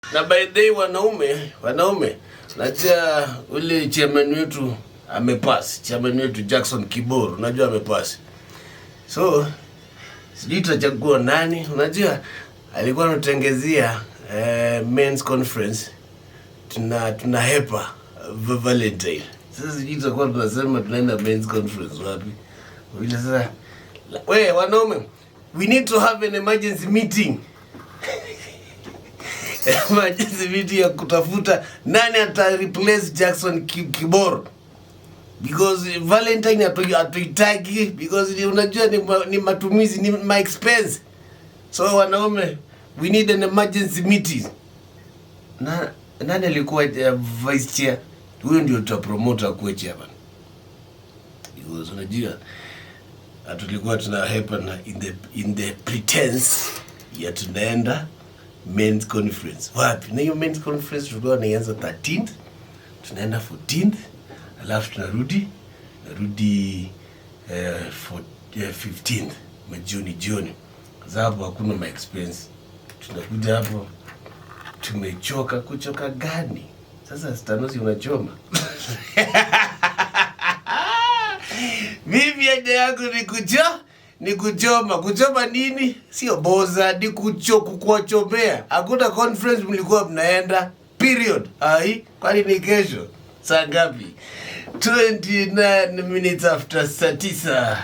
Na by the way, wanaume, wanaume, najua ule chairman wetu amepass, chairman wetu Jackson Kibor, unajua amepass. So sijui tutachagua nani. Unajua alikuwa anatutengezea men's conference, tunahepa Valentine. Sasa sijui tutakuwa tunasema tunaenda men's conference wapi? Vile sasa, we wanaume, we need to have an emergency meeting, emergency meeting ya kutafuta nani ata replace Jackson Kibor, because Valentine hatuitaki because unajua ni matumizi, ni my expense. So wanaume, we need an emergency meeting. Na nani alikuwa vice chair? Huyo ndio tutapromote akuwe chairman, because unajua tulikuwa tunahepa na in the pretense ya tunaenda men's conference wapi? Na hiyo men's conference tulikuwa tunaianza 13th, tunaenda 14th, alafu tunarudi 15th majioni jioni. Sasa hapo hakuna ma expense, tunakuja hapo tumechoka. Kuchoka gani? Sasa stanosi unachoma. Mimi haja yangu ni kuchoma. Kuchoma nini? Sio boza, ni kuwachomea. Hakuna conference mlikuwa mnaenda. Period. Ai, kwani ni kesho? Saa ngapi? 29 minutes after saa 9.